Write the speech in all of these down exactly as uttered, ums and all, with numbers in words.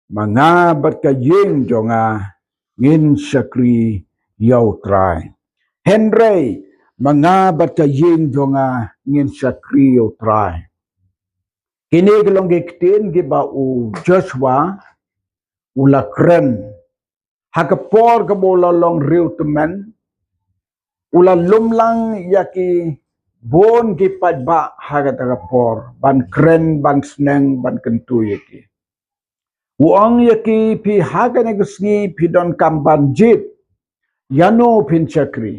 ma nga bad ka ïing jong nga ngin shakri ïa U Trai. Hynrei ma nga bad ka ïing jong nga ngin shakri ïa U Trai. Kine ki long ki ktien kiba u Joshua u la kren ha ka por kaba u la long riewtymmen, men, u la lum lang ïa ki bun ki paidbah ha kata ka por ban kren, ban sneng, ban kyntu ïa ki. U ong ïa ki, phi ha kane ka sngi phi donkam ban jied ïano phin shakri.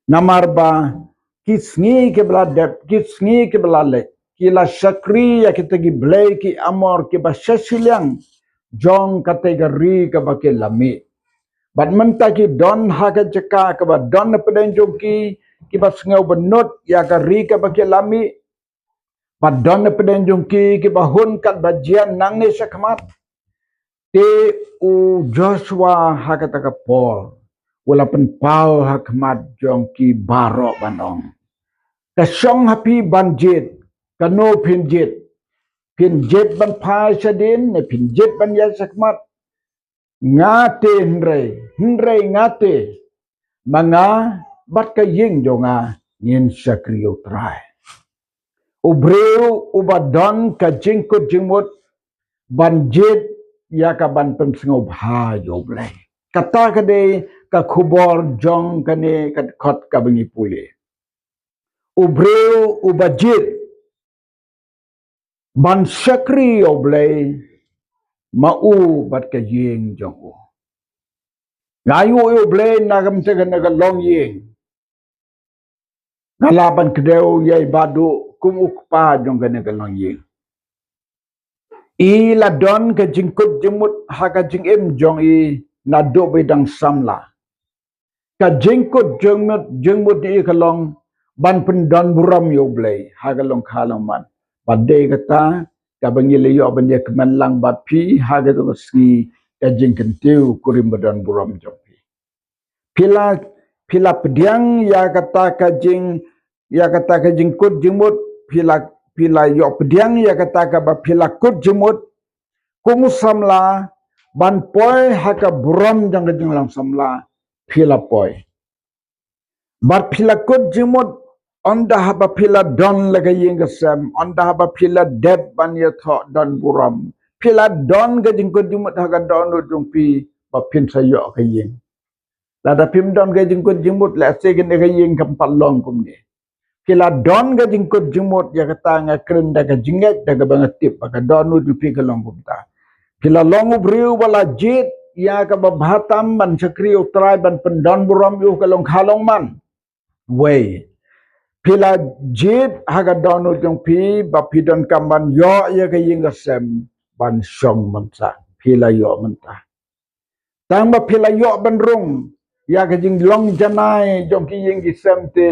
Namar ba ki sngi kiba la dep, ki sngi kiba la leit, ki la shakri ïa kita ki blei ki Amor kiba sha shiliang jong kata ka ri kaba ki la mih. Bad mynta ki don ha ka jaka kaba don na pdeng jong ki, kiba sngew bynnud ïa ka ri kaba ki la mih. Bad don na pdeng jong ki kiba hun kat ba jia nangne shakhmat. Te u Joshua ha kata ka por u la pynpaw ha khmat jong ki baroh ban ong, ka shong ha phi ban jied, kano phin jied. Phin jied ban phai shadien ne phin jied ban ïaid shakhmat? Nga te hynrei, hynrei nga te, ma nga bad ka ïing jong nga ngin shakri ïa U Trai. U briew uba don ka jingkut jingmut ban jied ïa ka ban pynsngewbha ïa U Blei. Kata ka dei ka khubor jong kane ka dkhot kaba ngi pule. U briew uba jied ban shakri ïa U Blei, ma u bad ka ïing jong u. Nga ïohi ïa U Blei na ka bynta kane ka longïing. Nga lah ban kdew ïa i Bah Duh kum u kpa jong kane ka longïing. I la don ka jingkut jingmut ha ka jingim jong i naduh ba i dang samla. Ka jingkut jingmut, jingmut i ka long ban pyndon burom ïa U Blei ha ka longkha longman. Bad dei kata kaba ngi la ïoh ban ïa kmen lang bad phi ha kata ka sngi, ka jingkyntiew kurim ba don burom jong phi. Phi la, phi la pdiang ïa kata ka jing, ïa kata ka jingkut jingmut, phi la, phi la ïoh pdiang ïa kata kaba phi la kut jingmut kum u samla ban poi ha ka burom jong ka jinglong samla. Phi la poi. Bad phi la kut jingmut, ynda haba phi la don la ka ïing ka sem, ynda haba phi la dep ban ïathoh don burom, phi la don ka jingkut jingmut ha ka dohnud jong phi ba phin sa ïoh ka ïing. Lada phim don ka jingkut jingmut, lehse kane ka ïing kam pat long kumne. Phi la don ka jingkut jingmut, ïa kata nga kren da ka jingngeit, da kaba nga tip ba ka dohnud jong phi ka long kumta. Phi la long u briew ba la jied ïa kaba bha tam ban shakri ïa U Trai, ban pyndon burom ïa u ha ka longkha longman. Wei, phi la jied ha ka dohnud jong phi ba phi donkam ban ïoh ïa ka ïing ka sem ban shong mynta. Phi la ïoh mynta. Tang ba phi la ïoh ban rung ïa ka jinglong janai jong ki ïing ki sem, te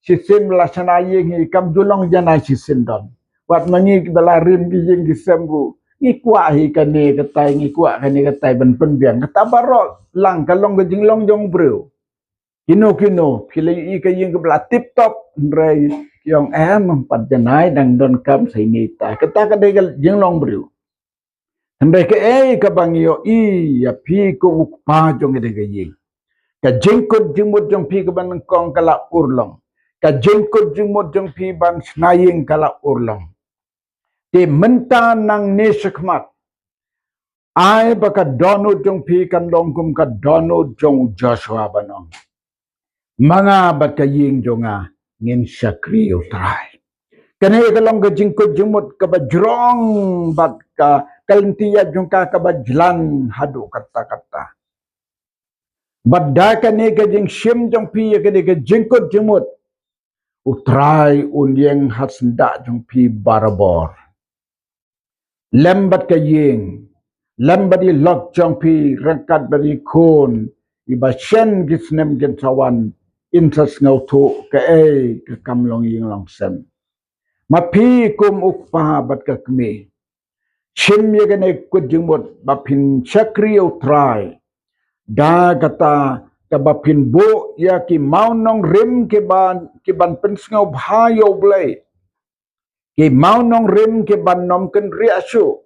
shisien la shna ïing hi kam ju long janai shisien don. Wat ma ngi kiba la rim ki ïing ki sem ruh ngi kwah hi kane katai, ngi kwah kane katai ban pynbiang. Kata baroh lang ka long ka jinglong jong u briew. Kino kino, phi la ïohi ka ïing kaba la tip top, hynrei ki ong, em, em pat janai dang donkam sa ine ita. Kata ka dei ka jinglong briew. Hynrei kaei kaba ngi ïohi ïa phi kum u kpa jong kane ka ïing, ka jingkut jingmut jong phi kaba nyngkong ka la urlong. Ka jingkut jingmut jong phi ban shna ïing ka la urlong. Te mynta nangne shakhmat, ai ba ka dohnud jong phi kan long kum ka dohnud jong u Joshua ban ong, ma nga bad ka ïing jong nga ngin shakri ïa U Trai. Kane ka long ka jingkut jingmut kaba jrong bad ka, ka lynti ïaid jong ka kaba jlan haduh katta katta. Bad da kane ka jingshim jong phi ïa kane ka jingkut jingmut, U Trai un ïeng ha syndah jong phi barabor. Lem bad ka ïing, lem bad i lok jong phi, ryngkat bad i khun iba shen ki snem kin sa wan, in sa sngewthuh kaei ka kam long ïing long sem. Ma phi kum u kpa bad ka kmie, shim ïa kane ka kut jingmut ba phin shakri ïa U Trai. Da kata kaba phin buh ïa ki mawnongrim ki ban, ki ban pynsngewbha ïa U Blei. Ki mawnongrim ki ban nym kynriah shuh.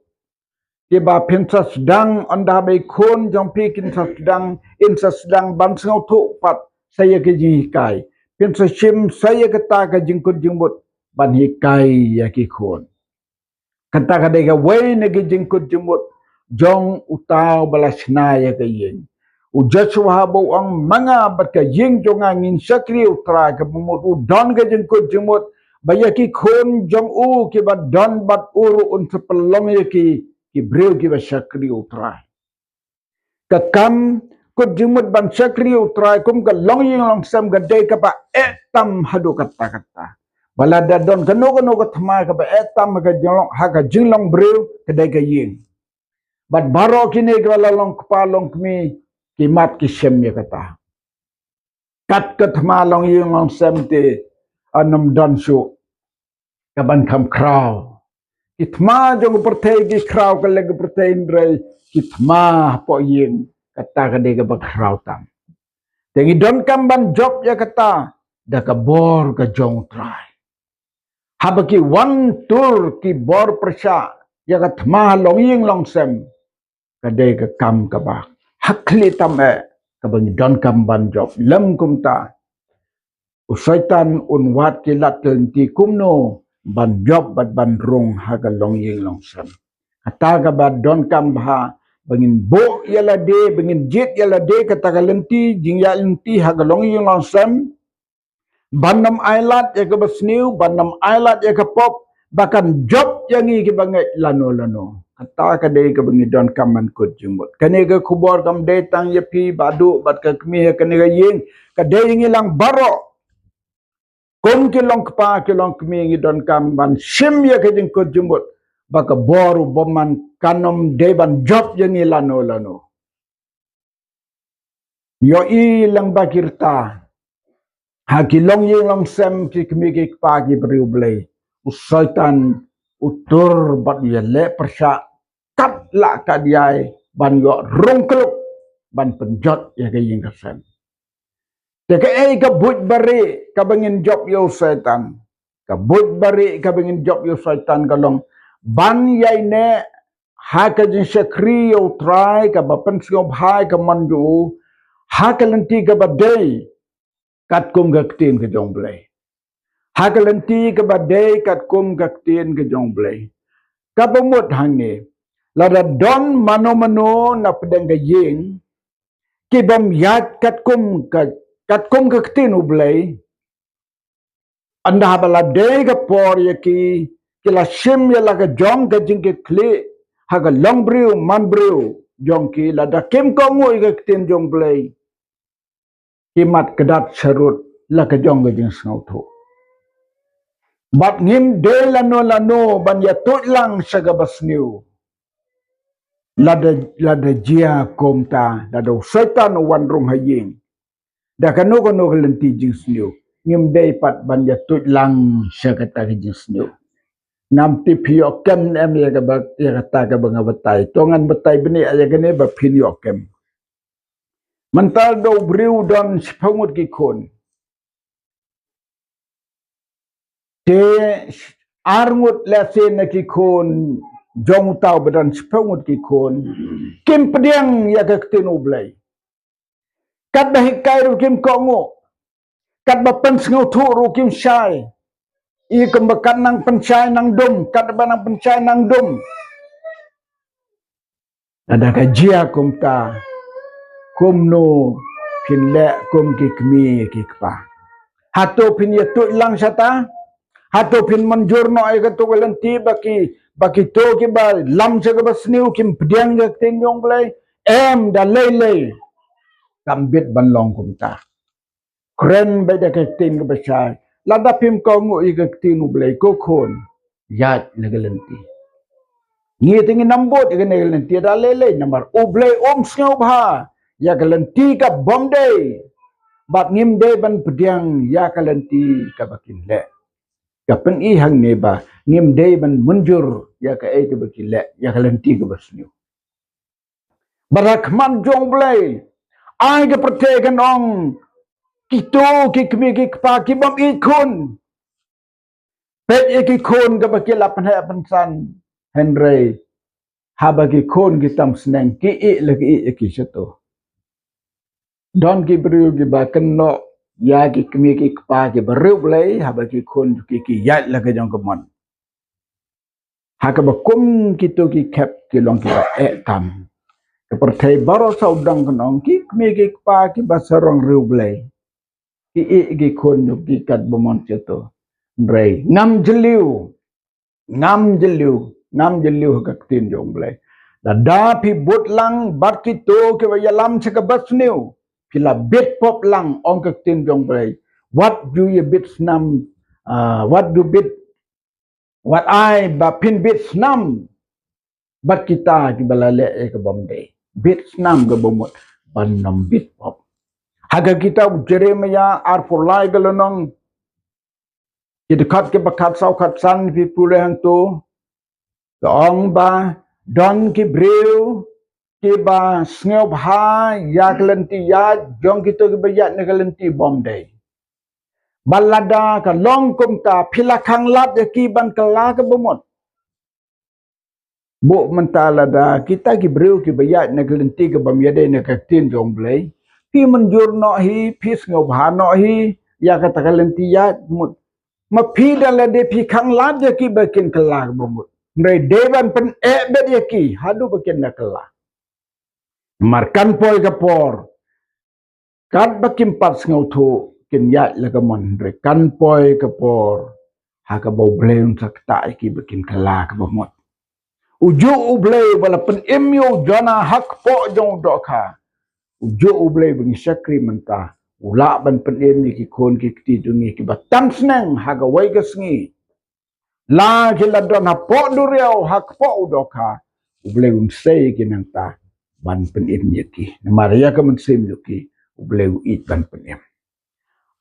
Ïa ba phin sa sdang, ynda ba i khun jong phi kin sa sdang, in sa sdang ban sngewthuh pat sa ïa ki jinghikai. Phin sa shim sa ïa kata ka jingkut jingmut ban hikai ïa ki khun. Kata ka dei kawei na ki jingkut jingmut jong uta uba la shna ïa ka ïing. U Joshua haba u ong, ma nga bad ka ïing jong nga ngin shakri ïa U Trai, kaba mut u don ka jingkut jingmut ba ïa ki khun jong u kiba don bad u ruh un sa pynlong ïa ki, ki briew kiba shakri ïa U Trai. Ka kam kut jingmut ban shakri ïa U Trai kum ka longïing longsem ka dei kaba eh tam haduh katta katta. Ba lada don kano kano ka thma kaba eh tam ha ka jinglong, ha ka jinglong briew, ka dei ka ïing. Bad baroh kine kiba la long kpa long kmie ki mad ki shem ïa kata. Kat ka thma longïing longsem te, a, ym don shuh kaban kham khraw. Ki thma jong ka pyrthei ki khraw ka leng ka pyrthei, hynrei ki thma hapoh ïing kata ka dei kaba khraw tam. Te ngi donkam ban jop ïa kata da ka bor ka jong U Trai. Haba ki wan tur ki bor pyrshah ïa ka thma longïing longsem, ka dei ka kam kaba ha khlieh tam eh kaba ngi donkam ban jop. Lym kumta, u Soitan un wad ki lad ki lynti kumno ban jop bad ban rung ha ka longïing longsem. Kata kaba donkam bha ba ngin buh ïa lade, ba ngin jied ïa lade kata ka lynti jingïaid lynti ha ka longïing longsem. Ban ym ailad ïa kaba sniew, ban ym ailad ïa ka pop, ba kan jop ïa ngi kiba ngeit lano lano. Kata ka dei kaba ngi donkam ban kut jingmut. Kane ka khubor kam dei tang ïa phi Bah Duh bad ka kmie ha kane ka ïing, ka dei ïa ngi lang baroh. Kum ki long kpa ki long kmie ngi donkam ban shim ïa ka jingkut jingmut ba ka bor u bymman kan ym dei ban jop ïa ngi lano lano. Ïohi lang ba ki rta ha ki longïing longsem, ki kmie ki kpa, ki briew Blei, u Soitan u tur bad u ïaleh pyrshah kat lah kat ïai ban ïoh rung kluk ban pynjot ïa ka ïing ka sem. Te kaei ka buit barieh kaba ngin jop ïa u Soitan? Ka buit barieh kaba ngin jop ïa u Soitan ka long ban ïaineh ha ka jingshakri ïa u Trai kaba pynsngewbha ïa ka mon jong u, ha ka lynti kaba dei katkum ka ktien ka jong u Blei. Ha ka lynti kaba dei katkum ka ktien ka jong u Blei. Kaba mut hangne, lada don mano mano na pdeng ka ïing ki bym ïaid katkum ka, katkum ka ktien u Blei, ynda haba la dei ka por ïa ki, ki la shim ïa la ka jong ka jingkitkhlieh ha ka longbriew manbriew jong ki, lada kim kohnguh ïa ka ktien jong u Blei, ki mad kdad sharud la ka jong ka jingsngewthuh. Bad ngim dei lano lano ban ïatuid lang sha kaba sniew. Lada, lada jia kumta, lada u Soitan u wan rung ha ïing da kano kano ka lynti jingsniew, ngim dei pat ban ïatuid lang sha kata ka jingsniew. Ngam tip phi ïoh kem ne em ïa kaba, ïa kata kaba nga batai. To ngan batai bniah ïa kane ba phin ïoh kem. Mynta da u briew u don shiphew ngut ki khun. Te ar ngut lehse na ki khun jong uta uba don shiphew ngut ki khun kim pdiang ïa ka ktien u Blei. Katba hikai ruh kim kohnguh. Katba pynsngewthuh ruh kim shai. I kumba kat nang pynshai nang dum, katba nang pynshai nang dum. Lada ka jia kumta, kumno phin leh kum ki kmie ki kpa? Hato phin ïatuid lang shata? Hato phin mynjur noh ïa kato ka lynti ba ki, ba kito kiba lam sha kaba sniew kim pdiang ka ktien jong u Blei? Em, da lei lei kam bit ban long kumta. Kren beit da ka ktien kaba shai. Lada phim kohnguh ïa ka ktien u Blei, ko khun, ïaid na ka lynti. Ngi te ngin ym bud ïa kane ka lynti da lei lei, namar u Blei um sngewbha ïa ka lynti ka bym dei. Bad ngim dei ban pdiang ïa ka lynti kaba kin leh. Ka pyni hangne ba ngim dei ban mynjur ïa kaei kaba ki leh, ïa ka lynti kaba sniew. Bad ha khmat jong u Blei, ai ka pyrthei kan ong, kito ki kmie ki kpa ki bym ïeit khun. Peit ïa ki khun kaba ki la pynheh pynsan, hynrei haba ki khun ki tam sneng, ki ïeh la ki ïeh ïa ki shato. Don ki briew kiba kynnoh ïa ki kmie ki kpa kiba riewblei, haba ki khun ki, ki ïaid la ka jong ka mon. Ha kaba kum kito ki khep ki long kiba eh tam. Ka pyrthei baroh sawdong ka nong, ki kmie ki kpa kiba sarong riewblei, ki ïeh ki khun jong ki katba mon shato. Hynrei ngam jylliew, ngam jylliew, ngam jylliew ha ka ktien jong Blei. Lada phi bud lang bad kito kiba ïalam sha kaba sniew, phi la bit pop lang, ong ka ktien jong Blei. Wat ju ïa bit snam, ah, wat ju bit, wat ai ba phin bit snam bad kita kiba la leh ïa ka bym dei. Bit snam kaba mut ban ym bit pop. Ha ka kitab Jeremiah arphew lai ka lynnong, ki dkhot kiba khatsaw khatsan phi pule hangto, ka ong ba don ki briew kiba sngewbha ïa ka lynti ïaid jong kito kiba ïaid na ka lynti bym dei. Bad lada ka long kumta, phi la khanglad ïa ki ban kylla kaba mut. Bud mynta lada kita ki briew kiba ïaid na ka lynti kaba ym ïadei na ka ktien jong Blei, phi mynjur noh hi, phi sngewbha noh hi ïa kata ka lynti ïaid mut. Ma phi da lade phi khanglad ïa ki ba kin kylla kaba mut. Hynrei dei ban pyneh beit ïa ki haduh ba kin da kylla. Namar kan poi ka por, katba kim pat sngewthuh, kin ïaid la ka mon, hynrei kan poi ka por ha kaba U Blei un sa ktah ïa ki ba kin kylla kaba mut. Ujuh U Blei uba la pynim ïa u Jonah ha kpoh jong u dohkha. Ujuh U Blei ba ngi shakri mynta, u lah ban pynim ïa ki khun ki kti jong ngi kiba tam sneng ha kawei ka sngi. La ki la don hapoh duriaw ha kpoh u dohkha, U Blei un sei ïa ki nangta ban pynim ïa ki. Namar ïa ka mynsiem jong ki, U Blei u ïeit ban pynim.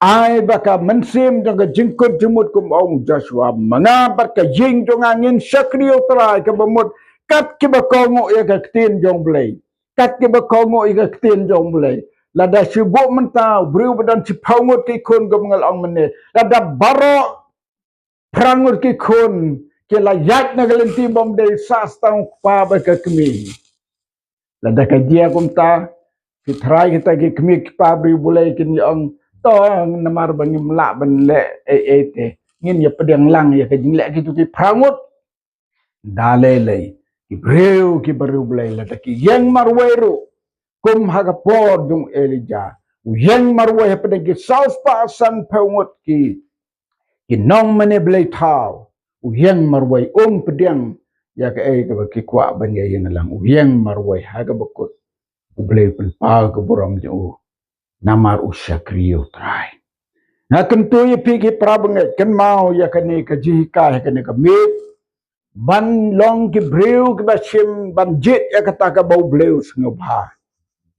Ai ba ka mynsiem jong ka jingkut jingmut, kum ong u Joshua, ma nga bad ka ïing jong nga ngin shakri ïa U Trai kaba mut, kat kiba kohnguh ïa ka ktien jong Blei. Kat kiba kohnguh ïa ka ktien jong Blei. Lada shu bud mynta, u briew ba don shiphew ngut ki khun, kum nga la ong mynne, lada baroh phra ngut ki khun ki la ïaid na ka lynti bym dei, sah tang u kpa bad ka kmie. Lada ka jia kumta, ki trai kita ki kmie ki kpa briew Blei kin ïa ong, to, namar ba ngim lah ban leh ei ei te, ngin ïa pdiang lang ïa ka jingleh kito ki phra ngut. Da lei lei, ki briew kiba riewblei, lada ki ïeng marwei ruh, kum ha ka por jong u Elijah, u ïeng marwei hapdeng ki saw spah sanphew ngut ki, ki nongmane blei thaw, u ïeng marwei, um pdiang ïa kaei kaba ki kwah ban ïeng lang, u ïeng marwei ha kaba kut. U Blei u pynpaw ka burom jong u namar u shakri ïa U Trai. Nga kyntu ïa phi ki para bangeit, kynmaw ïa kane ka jinghikai ha kane ka miet, ban long ki briew kiba shim ban jied ïa kata kaba U Blei u sngewbha.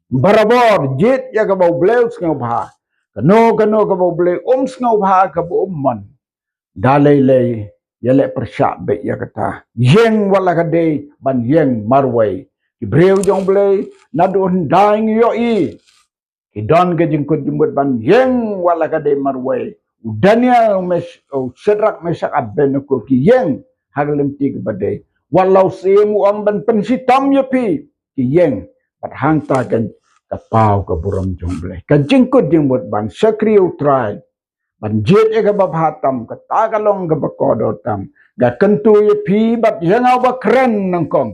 Barabor jied ïa kaba U Blei u sngewbha. Kano kano kaba U Blei um sngewbha, kaba um mon, da lei lei ïaleh pyrshah beit ïa kata. Ïeng wat la ka dei ban ïeng marwei. Ki briew jong U Blei, naduh hyndai ngi ïohi ki don ka jingkut jingmut ban ïeng wat la ka dei marwei. U Daniel, u Mes-, u Shadrach, Meshach, Abednego ki ïeng ha ka lynti kaba dei. Wat la u syiem u ong ban pynshitom ïa phi, ki ïeng. Bad hangta kan ka paw ka burom jong U Blei. Ka jingkut jingmut ban shakri ïa U Trai, ban jied ïa kaba bha tam, kata ka long kaba kordor tam. Nga kyntu ïa phi bad ïa nga uba kren nyngkong,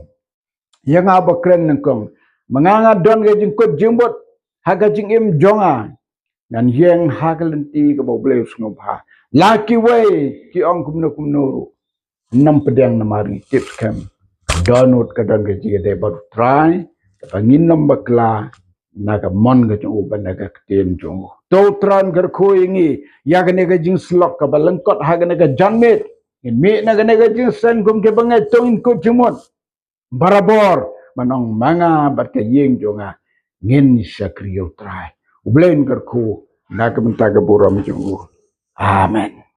ïa nga uba kren nyngkong, ma nga nga don ka jingkut jingmut ha ka jingim jong nga, ngan ïeng ha ka lynti kaba U Blei u sngewbha. La kiwei ki ong kumno kumno ruh, nym pdiang namar ngi tip skhem ka dohnud ka don ka jingïadei bad U Trai, kaba ngin nym bakla na ka mon ka jong u bad na ka ktien jong u. To U Trai un kyrkhu ïa ngi ïa kane ka jingsyllok kaba lyngkot ha kane ka janmiet. Ngin mih na kane ka jingïaseng kum ki bangeit, to ngin kut jingmut barabor ban ong ma nga bad ka ïing jong nga ngin shakri ïa U Trai. U Blei un kyrkhu na ka bynta ka burom jong u. Amen.